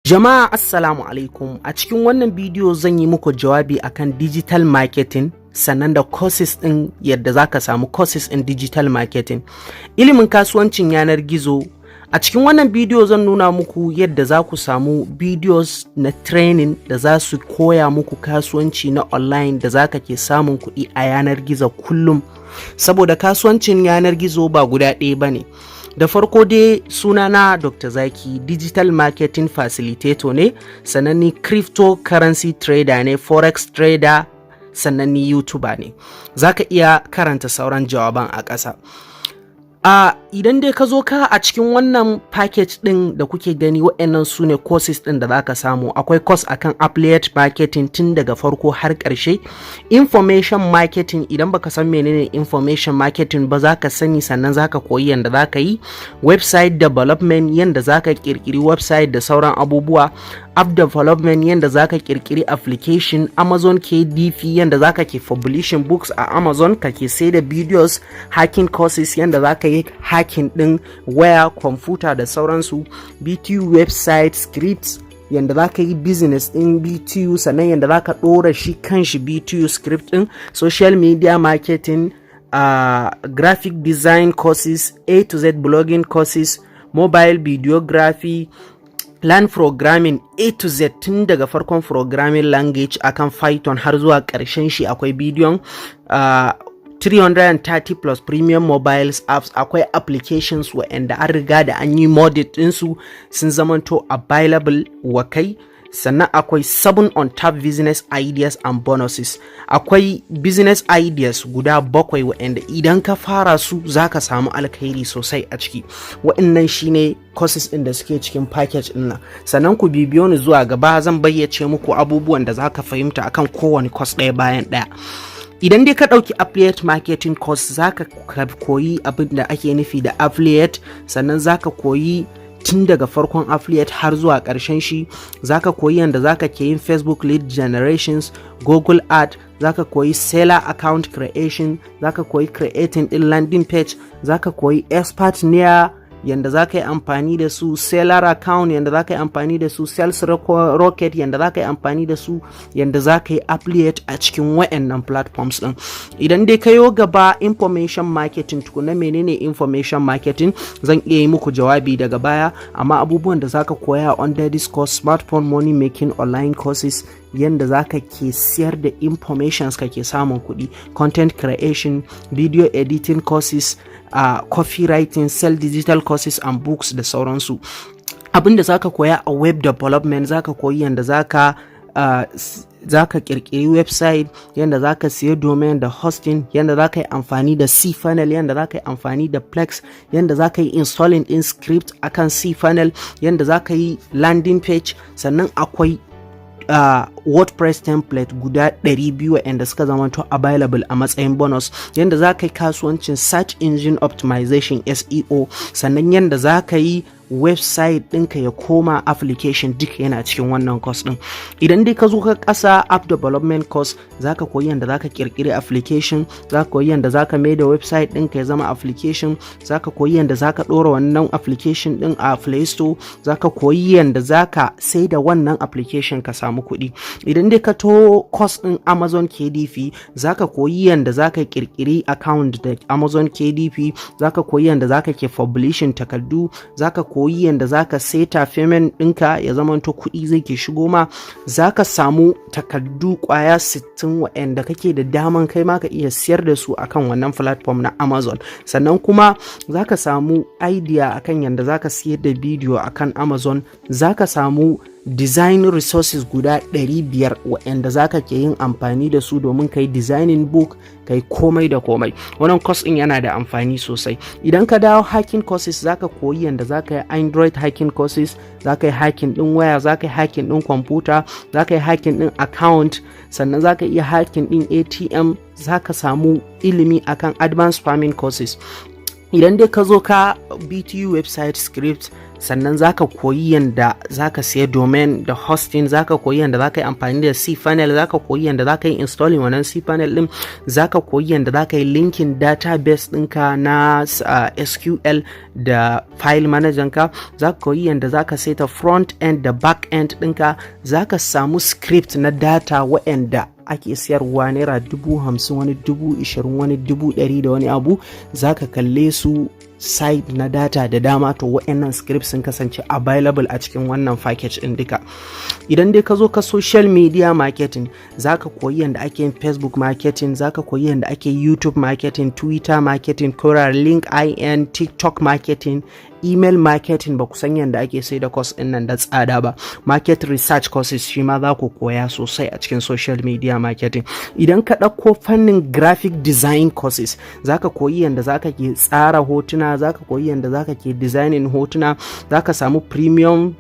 Jama'a, assalamu alaikum. A cikin wannan bidiyo zan yi muku jawabi akan digital marketing, sannan da courses ɗin, yadda za ka samu courses in digital marketing. Ilimin kasuwancin yanar gizo. A cikin wannan bidiyo zan nuna muku yadda za ku samu videos na training da za su koya muku kasuwanci na online da za ka ke samun kuɗi a yanar gizo kullum. Saboda kasuwancin yanar gizo ba guda ɗaya ba ne. Da farko dai, sunana Dr. Zaki, digital marketing facilitator ne, sannan ni cryptocurrency trader ne, forex trader, sannan ni YouTuber ne. Za ka iya karanta sauran jawaban a ƙasa. Idan dai ka zo ka a cikin wannan package ɗin da kuke gani, waɗannan su ne courses ɗin da za ka samu. Akwai course akan affiliate marketing tun daga farko har ƙarshe, information marketing, idan baka san menene information marketing ba za ka sani, sannan za ka koyi yadda za ka yi website development, yadda za ka ƙirƙiri website da sauran abubuwa, app development, yadda za ka ƙirƙiri application, Amazon KDP, yadda za ka ke publishing books a Amazon, ka ke sai da videos, hacking courses, yadda za ka yi hacking ɗin waya, kwamfuta da sauransu, BTU website scripts, yadda za ka yi business ɗin BTU, sannan yadda za ka ɗora shi kanshi BTU script ɗin, social media marketing, graphic design courses, A to Z blogging courses, mobile videography, learn programming A to Z tun daga farkon programming language akan Python har zuwa ƙarshen shi, akwai bidiyon, 330 plus premium mobiles apps, akwai applications waɗanda an riga da an yi modded ɗinsu sun zamanto available wa kai. Sannan akwai 7 untapped business ideas and bonuses, akwai business ideas guda bakwai waɗanda idan ka fara su za ka samu alkhairi sosai a ciki. Waɗannan shine courses ɗin da suke cikin package ɗin nan. Sannan ku bibiyo ni zuwa gaba, zan bayyace muku abubuwan da za ka fahimta akan kowane course ɗaya bayan ɗaya. Idan dai ka ɗauki affiliate marketing course, za ka koyi abin da ake nufi da affiliate, sannan za ka koyi tun daga farkon affiliate har zuwa ƙarshen shi. Zaka koyi yadda zaka ke yin Facebook lead generations, Google Ad, zaka koyi seller account creation, zaka koyi creating din landing page, zaka koyi Expertnaire, yanda za ka yi amfani da su, seller account, yanda za ka yi amfani da su, Sales Rocket, yanda za ka yi amfani da su, yanda za ka yi affiliate a cikin wayannan platforms din. Idan dai ka yo gaba, information marketing, tukuna menene information marketing, zan iya yi muku jawabi daga baya. Amma abubuwan da za ka koya under this course: smartphone money making online courses, yanda za ka ke siyar da informations kake samun kuɗi, content creation, video editing courses, copywriting, sell digital courses and books da sauransu. Abin da zaka koya a web development, zaka koyi yanda zaka kirkiri website, yanda zaka siya domain da hosting, yanda zaka yi amfani da cPanel, yanda zaka yi amfani da Plesk, yanda zaka yi installing din script akan cPanel, yanda zaka yi landing page. Sannan akwai WordPress template guda 200 waɗanda suka zamanto available a matsayin bonus, yadda za ka yi kasuwancin search engine optimization, SEO, sannan yadda za ka yi website ɗinka ya koma application, duk yana cikin wannan course ɗin. Idan dai ka zo ka ƙasa, app development course, za ka koyi yadda za ka ƙirƙiri application, za ka koyi yadda za ka mai da website ɗinka ya zama application, za ka koyi yadda za ka ɗora wannan application ɗin a Play Store, za ka koyi yadda za ka sai da wannan application ka samu kuɗi. Idan dai ka to course ɗin Amazon KDP, za ka koyi yadda za ka ƙirƙiri account da Amazon KDP, za ka koyi yadda za ka ke publishing takardu, za ka koyi yadda za ka seta payment ɗinka ya zamanto kuɗi zai ke shigo ma, za ka samu takardu ƙwaya 60 waɗanda kake da daman kai ma ka iya siyar da su akan wannan platform na Amazon. Sannan kuma za ka samu idea akan yadda za ka siyar da bidiyo akan Amazon. Za ka samu design resources guda 500 waɗanda za ka ke yin amfani da su domin ka yi designing book, ka yi komai da komai. Wannan course ɗin yana da amfani sosai. Idan ka dawo hacking courses, za ka koyi yadda za ka yi Android hacking courses, za ka yi hacking ɗin waya, za ka yi hacking ɗin kwamfuta, za ka yi hacking ɗin account, sannan za ka iya hacking ɗin ATM. Za ka samu ilimi akan advanced farming courses. Idan dai ka zo ka BTU website script, sannan zaka koyi yanda zaka siya domain da hosting, zaka koyi yanda zaka yi amfani da cPanel, zaka koyi yanda zaka yi installing wannan cPanel din, zaka koyi yanda zaka yi linking database ɗinka na SQL da file manager ka, zaka koyi yanda zaka saita front end da back end ɗinka. Zaka samu script na data waɗanda ake siyarwa ₦50,000, wani 20,000, wani 100,000 da wani abu. Zaka kalle su site na data da dama. To, wa'annan scripts sun kasance available a cikin wannan package din duka. Idan dai ka zo ka social media marketing, zaka koyi yadda ake yin Facebook marketing, zaka koyi yadda ake YouTube marketing, Twitter marketing, Quora, LinkedIn, TikTok marketing, email marketing. Ba ku san yadda ake sai da course din nan da tsada ba. Market research courses shi ma za ku koya sosai a cikin social media marketing. Idan ka ɗauko fannin graphic design courses, zaka koyi yadda zaka ke tsara hotuna, zaka koyi yadda zaka ke designing hotuna, zaka samu premium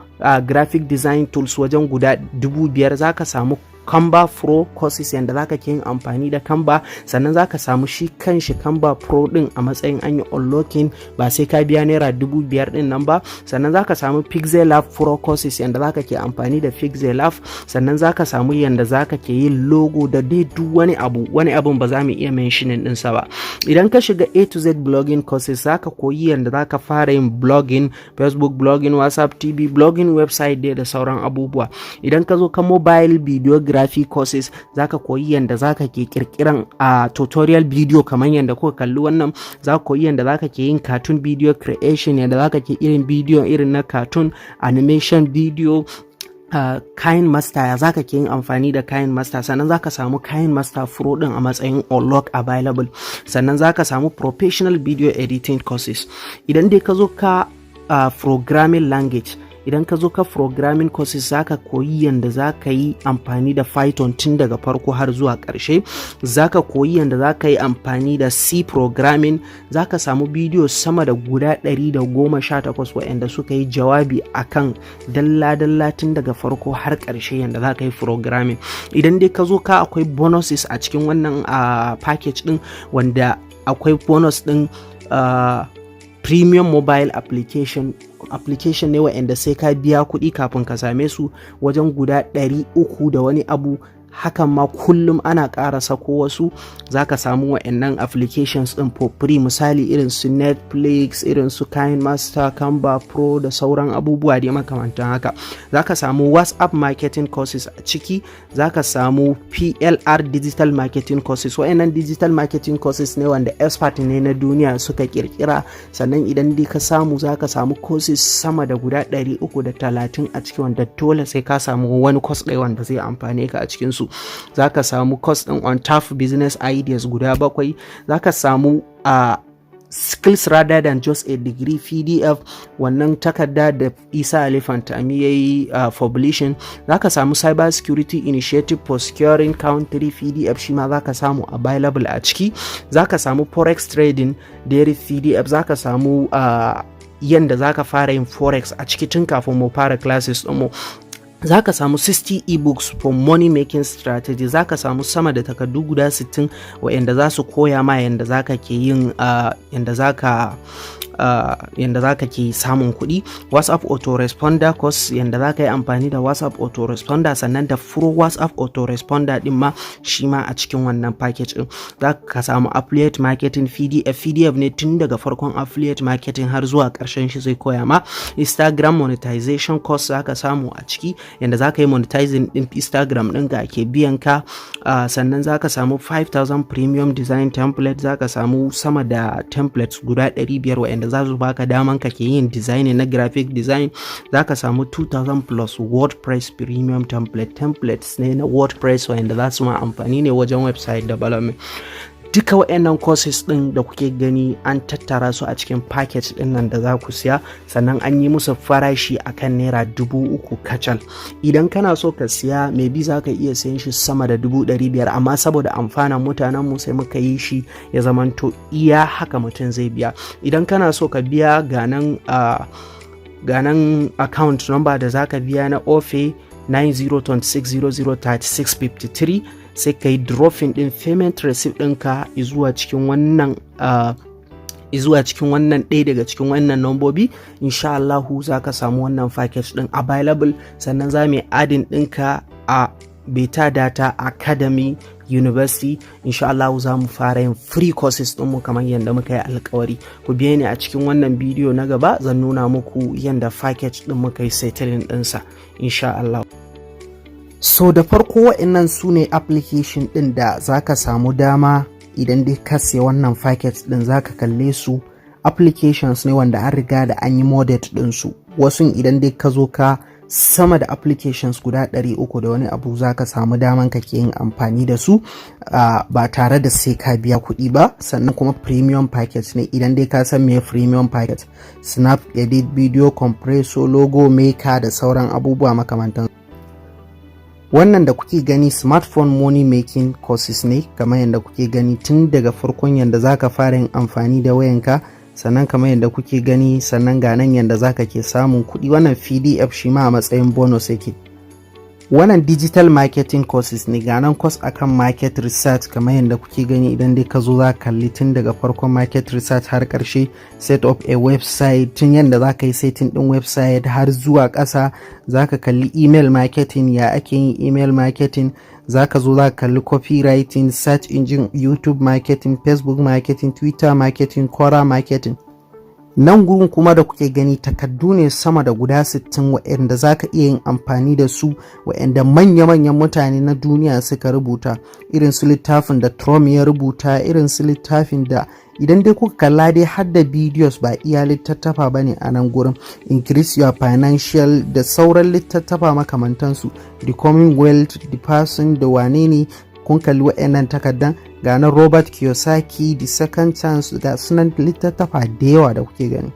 graphic design tools wajen guda 5,000, zaka samu Canva Pro courses, yanda zaka ke yin amfani da Canva. Sannan zaka samu shi kanshi Canva Pro din a matsayin an yi unlocking, ba sai ka biya ₦5,000 din nan ba. Sannan zaka samu Pixel Lab Pro courses, yanda zaka ke amfani da Pixel Lab. Sannan zaka samu yanda zaka ke yin logo da dai duk wani abu. Wani abun ba za mu iya mentioning ɗinsa ba. Idan ka shiga A to Z blogging courses, zaka koyi yanda zaka fara yin blogging, Facebook blogging, WhatsApp TV blogging, website dai da sauran abubuwa. Idan ka zo ka mobile videography courses, zaka koyi yanda zaka ke kirkiran a tutorial video kamar yanda kuka kalli wannan. Zaka koyi yanda zaka ke yin cartoon video creation, yanda zaka ke irin video irin na cartoon animation video, KineMaster, ya zaka ke yin amfani da KineMaster. Sannan zaka samu KineMaster Pro din a matsayin unlock available. Sannan zaka samu professional video editing courses. Idan dai ka zo ka programming language, idan ka zo ka programming courses, zaka koyi yanda zaka yi amfani da Python tun daga farko har zuwa ƙarshe. Zaka koyi yanda zaka yi amfani da C programming. Zaka samu bidiyo sama da guda 118 waɗanda suka yi jawabi akan dalla-dalla tun daga farko har ƙarshe yanda zaka yi programming. Idan dai ka zo ka akwai bonuses a cikin wannan package din, wanda akwai bonus din premium mobile application. Application ne wa'anda sai ka biya kuɗi kafin ka same su, wajen guda 300 da wani abu. Hakan ma kullum ana ƙara sako wasu. Za ka samu wa'annan applications ɗin for free, misali irin su Netflix, irin su KineMaster, Canva Pro da sauran abubuwa dai makamantan haka. Za ka samu WhatsApp marketing courses a ciki. Za ka samu PLR digital marketing courses. Wa'annan digital marketing courses ne wanda expert ne na duniya suka kirkira. Sannan idan dai ka samu, za ka samu courses sama da guda 330 a ciki, wanda dole sai ka samu wani course ɗaya wanda zai amfane ka a cikinsu. Za ka samu course ɗin on top business ideas guda bakwai. Za ka samu a skills rather than just a degree PDF, wannan takarda da Isa Ali Fantami ya yi publishing. Za ka samu cyber security initiative for securing country PDF, shi ma za ka samu available a ciki. Za ka samu forex trading dairy PDF. Za ka samu yanda za ka fara yin forex a ciki tun kafin mu fara classes ɗinmu. Za ka samu 60 ebooks for money making strategy. Za ka samu sama da takardu guda 60 wa'anda za su koya ma yanda za ka ke yin yanda za ka ke samun kuɗi. WhatsApp autoresponder course, yanda za ka yi amfani da WhatsApp autoresponder, sannan da pro WhatsApp autoresponder din ma, shi ma a cikin wannan package din. Za ka samu affiliate marketing PDF. PDF ne tun daga farkon affiliate marketing har zuwa ƙarshen shi zai koya ma. Instagram monetization course za ka samu a ciki, yanda za ka yi monetizing din Instagram ɗinka ake biyan ka. Sannan za ka samu 5000 premium design template. Za ka samu sama da templates guda 500 wa'anda za su baka daman ka ke yin design na graphic design. Za ka samu 2000 plus WordPress premium template. Templates ne na WordPress wa'anda za su ma amfani ne wajen website development. Duka waɗannan courses ɗin da kuke gani, an tattara su a cikin package ɗin nan da za ku siya. Sannan an yi musu farashi akan ₦3,000 kacal. Idan kana so ka siya, maybe za ka iya siyan shi sama da 500,000, amma saboda amfanan mutanen mu sai muka yi shi ya zamanto iya haka mutum zai biya. Idan kana so ka biya, ganan account number da za ka biya na OPay, 9026003653. Sai ka yi dropping din payment receipt ɗinka zuwa cikin wannan Zuwa cikin wannan ɗaya daga cikin wannan nambobi, insha Allahu za ka samu wannan package ɗin available. Sannan za mu yi adding ɗinka a Beta Data Academy University. Insha Allah za mu fara yin free courses ɗinmu kamar yadda muka yi alkawari. Ku biye ni a cikin wannan bidiyo na gaba, zan nuna muku yadda package ɗin muka yi settling ɗinsa, insha Allah. So da farko, wa'annan su ne application ɗin da za ka samu dama idan dai ka siya wannan package ɗin, za ka kalle su. Applications ne wanda an riga da an yi modded ɗinsu. Wasu idan dai ka zo ka sama da applications guda 300 da wani abu, za ka samu daman ka ke yin amfani da su ba tare da sai ka biya kuɗi ba. Sannan kuma premium package ne. Idan dai ka san me premium package, Snap Edit, Video Compressor, Logo Maker da sauran abubuwa makamantan wannan da kuke gani, smartphone money making courses ne, kamar yadda kuke gani, tun daga farkon yadda za ka fara yin amfani da wayanka. Sannan kamar yadda kuke gani, sannan ga nan yadda zaka ke samun kuɗi. Wannan PDF shi ma a matsayin bonus yake. Wannan digital marketing courses ne. Ga nan course akan market research, kamar yadda kuke gani. Idan dai ka zo, za ka kalli tun daga farkon market research har ƙarshe. Set up a website, tun yadda za ka yi setting din website har zuwa ƙasa. Za ka kalli email marketing, ya ake yin email marketing. Za ka zo za ka kalli copywriting, search engine, YouTube marketing, Facebook marketing, Twitter marketing, Quora marketing. Nan gurin kuma da kuke gani, takardu ne sama da guda 60 waɗanda za ka iya yin amfani da su, waɗanda manya-manyan mutane na duniya suka rubuta, irin su littafin da Trump ya rubuta, irin su littafin da idan dai kuka kalla dai, har da videos, ba iya littattafa ba ne a nan gurin. Increase Your Financial da sauran littattafa makamantansu, Becoming Wealth, The Person da wane ne. Kun kalli waɗannan takardan, ga na Robert Kiyosaki, The Second Chance, ga sunan littattafa da yawa da kuke gani.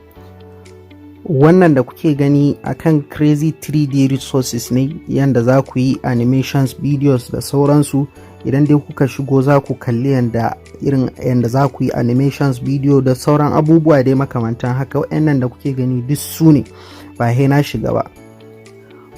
Wannan da kuke gani akan Crazy 3D Resources ne, yanda za ku yi animations, videos da sauransu. Idan dai kuka shigo, za ku kalli yanda irin yanda za ku yi animations video da sauran abubuwa dai makamantan haka. Waɗannan da kuke gani duk su ne, ba he na shiga ba.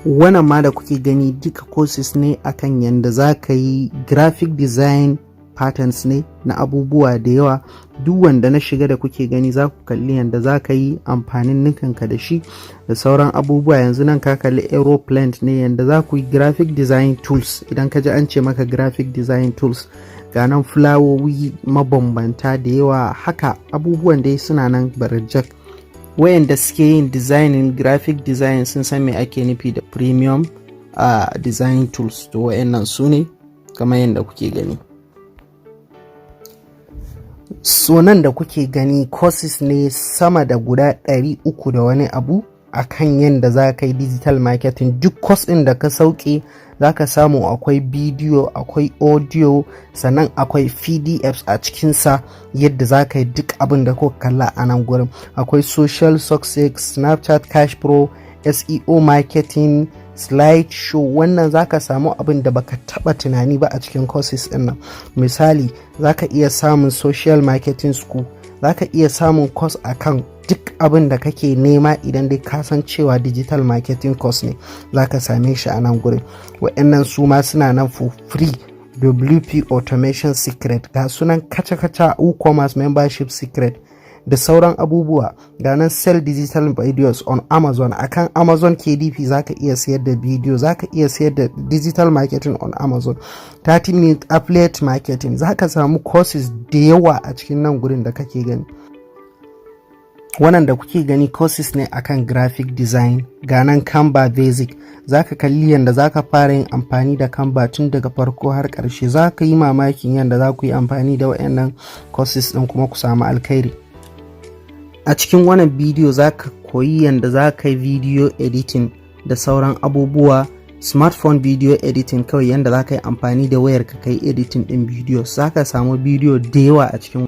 Wannan ma da kuke gani duka courses ne akan yanda za ka yi graphic design, patterns ne na abubuwa da yawa. Duk wanda na shiga da kuke gani, za ku kalli yanda za ka yi amfanin nukanka da shi da sauran abubuwa. Yanzu nan ka kalli aeroplane ne, yanda za ku yi graphic design tools. Idan ka ji an ce maka graphic design tools, ga nan fulawowi mabambanta da yawa haka, abubuwan dai suna nan barjak. Wayanda suke yin designing, graphic design, sun san me ake nufi da premium design tools. To wayannan su ne kamar yadda kuke gani. So nan da kuke gani, courses ne sama da guda 300 da wani abu akan yadda za ka yi digital marketing. Duk course ɗin da ka sauke, za ka samu akwai bidiyo, akwai audio, sannan akwai PDFs a cikinsa, yadda za ka yi duk abin da kuka kalla a nan gurin. Akwai social success, Snapchat Cash Pro, SEO marketing, slide show. Wannan za ka samu abin da baka taba tunani ba a cikin courses ɗin nan. Misali, za ka iya samun social marketing school, za ka iya samun course akan duk abin da kake nema. Idan dai ka san cewa digital marketing course ne, za ka same shi a nan gurin. Wa'annan su ma suna nan for free. WP Automation Secret, ga sunan kaca-kaca, WooCommerce Membership Secret da sauran abubuwa. Ga nan sell digital videos on Amazon. Akan Amazon KDP zaka iya sayar da bidiyo, zaka iya sayar da digital marketing on Amazon, 30 minute affiliate marketing. Zaka samu courses da yawa a cikin nan gurin da kake gani. Wannan da kuke gani courses ne akan graphic design. Ga nan Canva basic, zaka kalli yadda zaka fara yin amfani da Canva tun daga farko har ƙarshe. Zaka yi mamakin yadda za ku yi amfani da wayannan courses ɗin kuma ku samu alkhairi. A cikin wannan bidiyo zaka koyi yadda za ka yi video editing da sauran abubuwa, smartphone video editing kawai, yadda za ka yi amfani da wayar ka kai editing ɗin bidiyo. Za ka samu bidiyo da yawa a cikin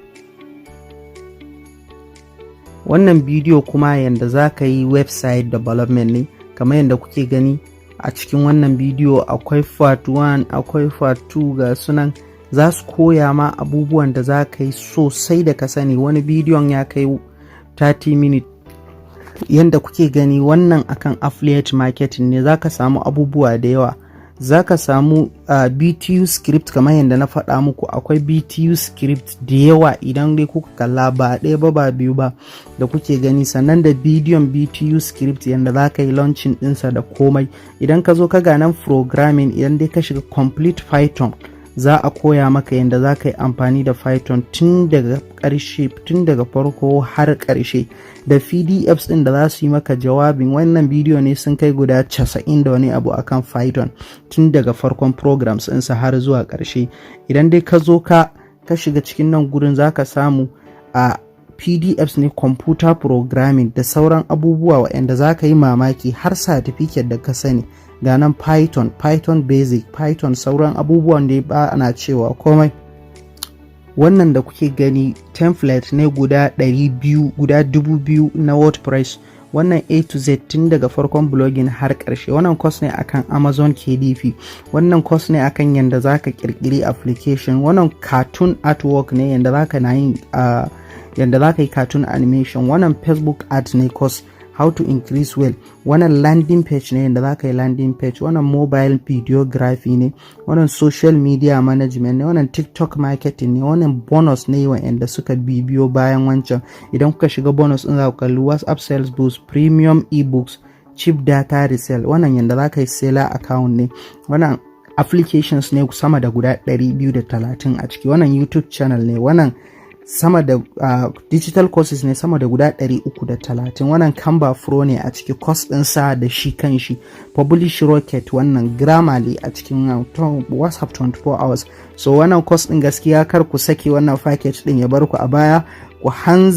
wannan bidiyo. Kuma yadda za ka yi website development ne, kamar yadda kuke gani a cikin wannan bidiyo. Akwai part 1, akwai part 2, ga sunan za su koya ma abubuwan da za ka yi sosai da ka sani. Wani bidiyon ya kai 30 minutes. Yadda kuke gani, wannan akan affiliate marketing ne. Za ka samu abubuwa da yawa. Za ka samu VTU script. Kamar yadda na faɗa muku, akwai VTU script da yawa. Idan dai kuka kalla, ba ɗaya ba, ba biyu ba da kuke gani. Sannan da bidiyon VTU script, yadda za ka yi launching ɗinsa da komai. Idan ka zo ka ga nan programming, idan dai ka shiga complete Python, za a koya maka yadda za ka yi amfani da Python tun daga ƙarshe, tun daga farko har ƙarshe, da PDFs ɗin da za su yi maka jawabin. Wannan bidiyo ne sun kai guda 90 da wani abu akan Python, tun daga farkon programs ɗinsa har zuwa ƙarshe. Idan dai ka zo ka shiga cikin nan gurin, za ka samu a PDFs ne, computer programming da sauran abubuwa waɗanda za ka yi mamaki, har certificate da ka sani. Ga nan Python, Python basic, Python, sauran abubuwan da ba ana cewa komai. Wannan da kuke gani template ne guda 200, guda 2000 na WordPress. Wannan A to Z, tun daga farkon blogging har ƙarshe. Wannan course ne akan Amazon KDP. Wannan course ne akan yadda za ka kirkiri application. Wannan cartoon artwork ne, yadda za ka na yin yadda za ka yi cartoon animation. Wannan Facebook ad ne course, how to increase well. Wannan landing page ne, yadda za ka yi landing page. Wannan mobile videography ne. Wannan social media management ne. Wannan TikTok marketing ne. Wannan bonus ne wa'anda suka bibiyo bayan wancan. Idan kuka shiga bonus din, za ku kalli WhatsApp sales boost, premium ebooks, cheap data resale. Wannan yadda za ka yi seller account ne. Wannan applications ne sama da guda 230 a ciki. Wannan YouTube channel ne. Wannan sama da digital courses ne sama da guda 330. Wannan Canva Pro ne a ciki, course ɗinsa da shi kan shi. Publish Rocket, wannan Grammarly a cikin WhatsApp 24 hours. So wannan course ɗin, gaskiya kar ku sake wannan package ɗin ya bar ku a baya. Ku hanzarta.